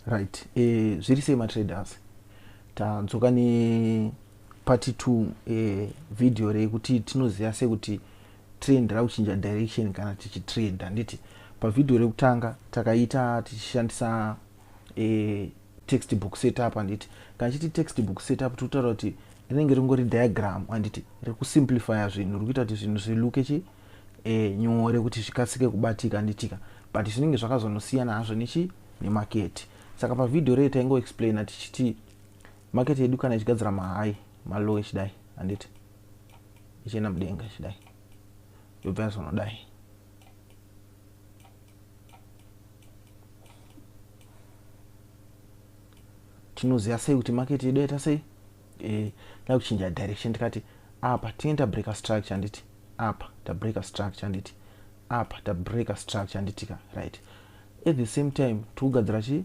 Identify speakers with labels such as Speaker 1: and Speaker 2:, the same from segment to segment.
Speaker 1: Right, zviri sei matraders? Tadzoka nepart 2, video rekuti tinoziva sekuti trend rakuchinja direction kana tichitrade, handiti? Pavhidhiyo rekutanga takaita tichishandisa textbook setup, handiti? Kana chiti textbook setup, tikutaura kuti rinenge ringori diagram, handiti? Riri kusimplifya zvinhu, riri kuita kuti zvinhu zviluke chi nyore kuti zvikasike kubatika, handitika? But zvinenge zvakazonosiyana hazvo nechi nemarket. Saka pavhidhiyo rei taingoexplaina tichiti market yedu kana ichigadzira mahigh, malow ichidai, handiti? Ichienda mudenga ichidai, yobva yazonodai. Tinoziva sei kuti market yedu yaita sei, da kuchinja direction? Tikati apa tinenge tabreaka structure, handiti? Apa tabreaka structure, handiti? Apa tabreaka structure, handitika? Right, at the same time tikugadzira chi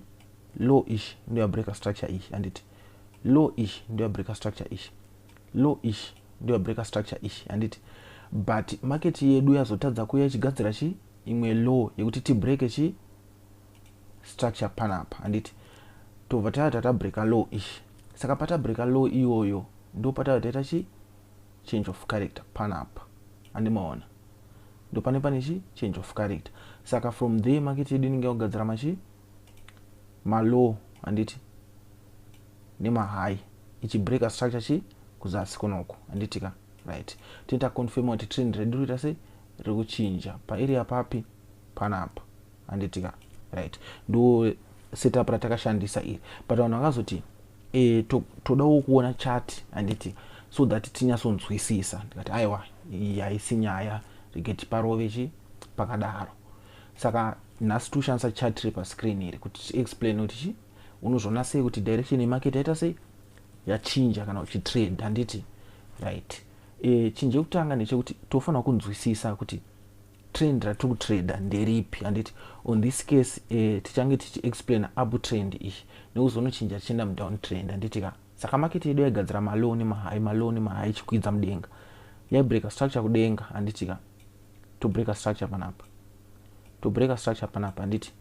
Speaker 1: low. Ishi ndo yabreaka structure ishi, handiti? Low ishi ndo yabreaka structure ishi, low ishi ndo yabreaka structure ishi, handiti? But market yedu yazotadza kuuya ichigadzira chi imwe low yekuti tibreake chi structure panapa, handiti? Tobva taya tatabreaka low ishi. Saka patabreaka low iyoyo ndo patava taita chi change of character panapa, handimaona? Ndo pane chi change of character. Saka from there market yedu inenge yakugadzira machi malow, handiti, nemahigh, ichibreaka structure chi kuzasi kunoku, handitika? Right, tinoita confirm kuti trend redu rikuita sei, riri kuchinja paarea papi? Panapa, handitika? Right, ndo setup ratakashandisa iri. But vanhu vakazoti todawo kuona chart, handiti, so that tinyatsonzwisisa. Ndikati aiwa, iyi haisi nyaya, rege tiparove chi pakadaro. Saka nhasi tikushandisa chart riri pascreen iri kuti tiexplain kuti chi unozviona sei kuti direction yemarket yaita sei, yachinja kana uchitrade, handiti? Right, chinhu chekutanga ndechekuti tofanira kunzwisisa kuti trend ratiri kutrada nderipi, handiti? On this case tichange tichiexplaina uptrend iyi nekuzonochinja tichienda mudown trend, handiti ka? Saka market yedu yaigadzira malow nemahigh, malow nemahigh, ichikwidza mudenga, yaibreaka structure kudenga, handiti ka? Tobreaka structure panapa, tobreaka structure panapa, handiti?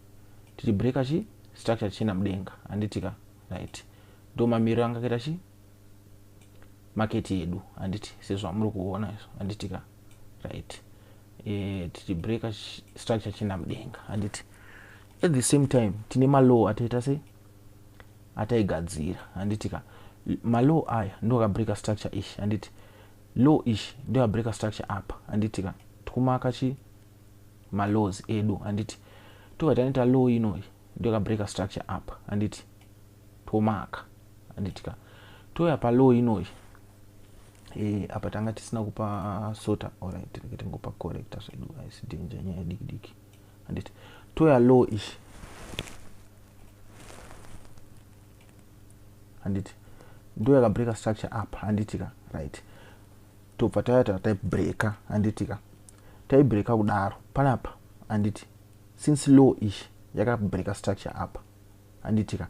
Speaker 1: Tichibreaka chi structure tichienda mudenga, handiti ka? Right, ndo mamiriro anga akaita chi market yedu, handiti, sezvamuri kuona izvo, handiti ka? Right, tichibreaka structure chienda mudenga, handiti? At the same time tine malow ataita sei, ataigadzira, handiti ka? Malow aya ndo akabreaka structure ishi, handiti? Low ishi ndo yabreaka structure apa, handiti ka? Tikumaka chi malows edu, handiti? Tobva tanoita low inoyi, ndo yakabreaka structure apa, handiti? Tomaka, handiti ka? Touya palow inoyi. Apa tanga tisina kupa sota. Alright, rege tingopa corrector zvedu, haisi danger, nyaya diki diki, handiti? Toya low ishi, handiti? Ndo yakabreaka structure apa, handiti ka? Right, tobva taya taibreaka, handiti ka? Taibreaka kudaro panapa, handiti? Since low ishi yakabreaka structure apa, handiti ka?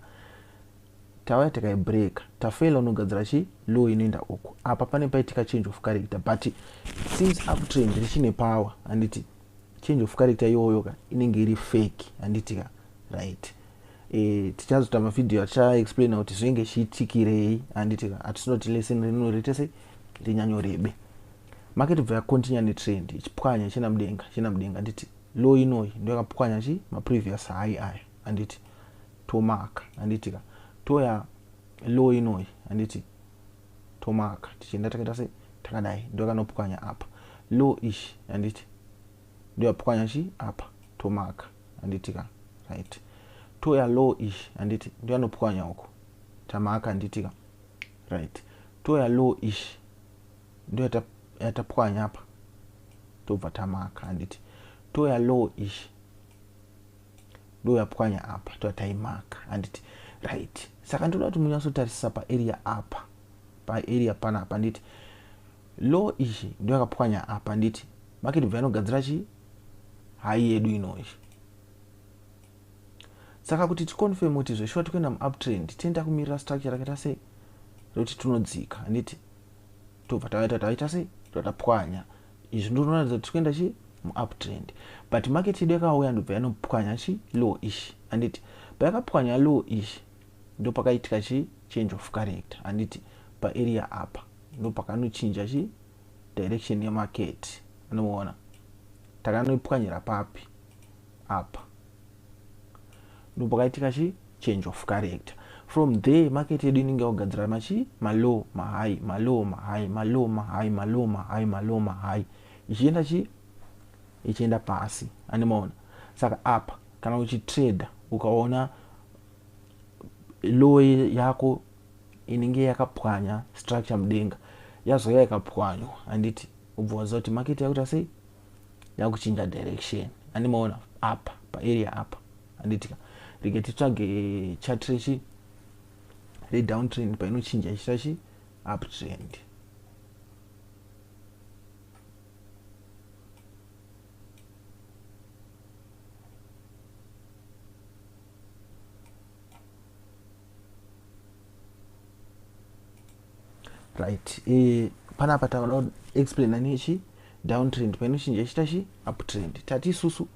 Speaker 1: Tauya tikaibreaka, tafaila unogadzira chi low inoenda uku. Apa pane paitika change of character, but since uptrend richine power, handiti, change of character iyoyo ka inenge iri fake, handiti ka? Right, tichazoita mavhidhiyo atichaexplaina kuti zvinenge chiitikirei, handiti ka? Hatisinoti lesson rino riite sei, rinyanyorebe. Market bva yacontinue netrend, ichipwanya, ichienda mudenga, ichienda mudenga, handiti? Low inoyi ndo yakapwanya chi maprevious high aya, handiti? Tomaka, handiti ka? Toya low inoyi, handiti? Tomaka tichienda takaita sei, takadai, ndo yakanopwanya apa low ishi, handiti? Ndo yapwanya chi apa, tomaka, handiti ka? Right, toya low ishi, handiti? Ndo yanopwanya uko, tamaka, handiti ka? Right, toya low ishi, ndo yatapwanya apa, tobva tamaka, handiti? Toya low ishi, ndo yapwanya apa, toyataimaka, handiti? Right, saka ndoda kuti munyatsotarisisa paarea apa, paarea panapa, handiti? Low ishi ndo yakapwanya apa, handiti? Market bva yanogadzira chi high yedu inoyi. Saka kuti ticonfirm kuti zveshuwa tikuenda muuptrend, tienda kumirira structure rakaita sei, rekuti tinodzika, handiti? Tobva taita taita sei, tatapwanya izvi, ndinoratidza kuti tikuenda chi muuptrend. But market yedu yakauya, ndobva yanopwanya chi low ishi, handiti? Payakapwanya low ishi, ndo pakaitika chi change of character, handiti? Paarea apa ndo pakanochinja chi direction yemarket. Anoona takanoipwanyira papi? Apa ndo pakaitika chi change of character. From there market yedu inenge yakugadzira machi malow, mahigh, malow, mahigh, malow, mahigh, malow, mahigh, malow, mahigh, ichienda chi ichienda pasi. Andimaona? Saka apa kana uchitrader, ukaona low yako inenge yakapwanya structure mudenga, yazouya ikapwanywa, handiti? Ubva waziva kuti market yakuita sei? Yakuchinja direction. Andimaona? Apa paarea apa, handitika? Rege titsvage chart rechi redown trend painochinja ichiita chi uptrend. Right, panapa tauda explaina nechi downtrend painochinja ichiita chi uptrend. Tati isusu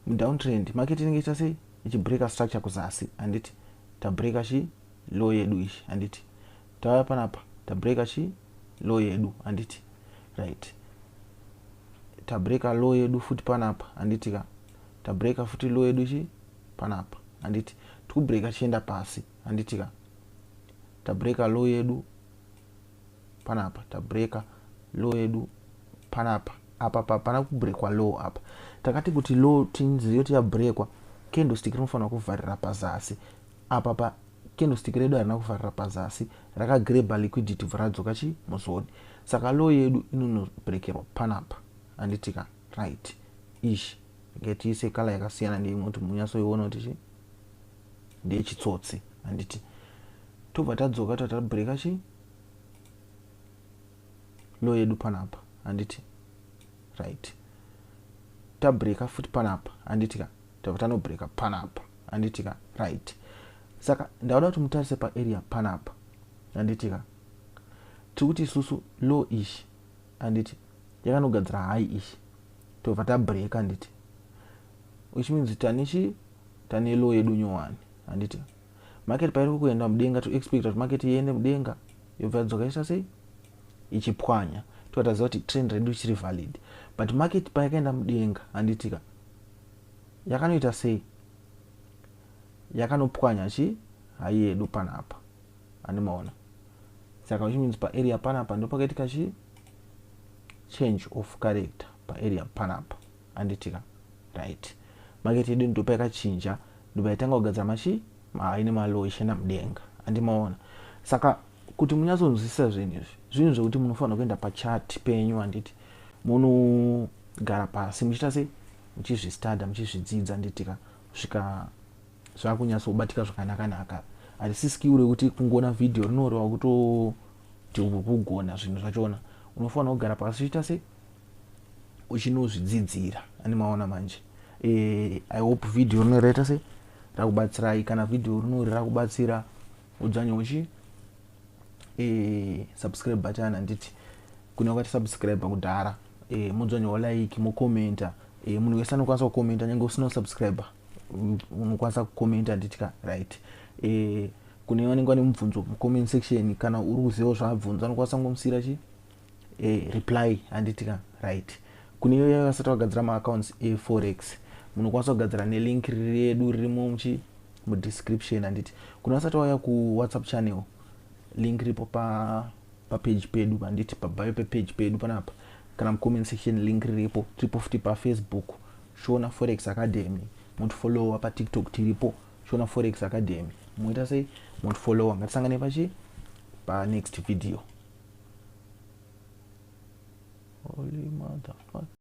Speaker 1: mudowntrend market inenge ichita sei? Ichibreaka structure kuzasi, handiti? Tabreaka chi low yedu ichi, handiti? Tauya panapa, tabreaka chi low yedu, handiti? Right, tabreaka low yedu futi panapa, handiti ka? Tabreaka futi low yedu chi panapa, handiti? Tikubreaka chienda pasi, handiti ka? Tabreaka low yedu panapa, tabreaka low yedu panapa. Apa pana kubrekwa low apa. Takati kuti low tinzive kuti yabrekwa, candlestick rinofanira kuvharira pazasi. Apa pa candlestick redu harina kuvharira pazasi, rakagreba liquidity, bva radzoka chi muzone. Saka low yedu inonobrekerwa panapa, handitika? Right, ishi ngatiise colour yakasiyana neimwe kuti munyatsoiona kuti chi ndeyechitsotsi, handiti? Tobva tadzoka, tatabreka chi low yedu panapa, handiti? Right, tabreka futi panapa, handitika? Tabva tanobreka panapa, handitika? Right, saka ndauda kuti mutarise paarea panapa, handitika? Tiri kuti isusu low ishi, handiti, yakanogadzira high ishi, tobva tabreka, handiti? Which means tane chi tane low yedu nyowani, handiti? Market pairi kuenda mudenga, to expect kuti market iende mudenga, yobva yadzoka ichita sei? Ichipwanya. Tokataziva kuti trend redu ichiri valid. But market payakaenda mudenga, handitika, yakanoita sei? Yakanopwanya chi high yedu panapa, handimaona? Saka which means paarea panapa ndo pakaitika chi change of character paarea panapa, handitika? Right, market yedu ndo payakachinja, ndo paitanga kugadzira machi mahigh nemalow ichienda mudenga, handimaona? Saka kuti munyatsonzwisisa zvinhu izvi, zvinhu zvekuti munofanira kuenda pachart penyu, handiti? Munogara pasi muchiita sei? Muchizvistadha, muchizvidzidza, handitika? Kusvika zvakunyatsobatika zvakanaka-naka. Harisi skill rekuti kungoona vhidhiyo rinoreva kutoti kugona zvinhu zvachona. Unofanira kugara pasi uchiita sei? Uchinozvidzidzira. Ani maona manje? I hope vhidhiyo rino raita sei? Rakubatsirai. Kana vhidhiyo rinori rakubatsira, udzvanye uchi subscribe button, handiti? Kune wakati subscribe kudhara, mudzvanyewo like, mokomenta. Munhu wese anokwanisa kukomenta, nyange usina kusubscribe unokwanisa kukomenta, handitika? Right, kune vanenge vane mubvunzo mucomment section, kana uri kuzivawo zvaabvunza, unokwanisa kungomusiyira chi reply, handitika? Right, kune iyo vasati vagadzira maaccounts eforex, munokwanisa kugadzira nelink redu ririmo muchi mudescription, handiti? Kune vasati vauya kuWhatsApp channel, link ripo papage pedu, handiti? Pabio pepage pedu panapa kana mucomment section link riripo. Tiripo futi paFacebook, Shona Forex Academy, mutifollowa. PaTikTok tiripo, Shona Forex Academy. Muita sei? Mutifollowa. Ngatisangane pachi panext video. Holy motherfucker.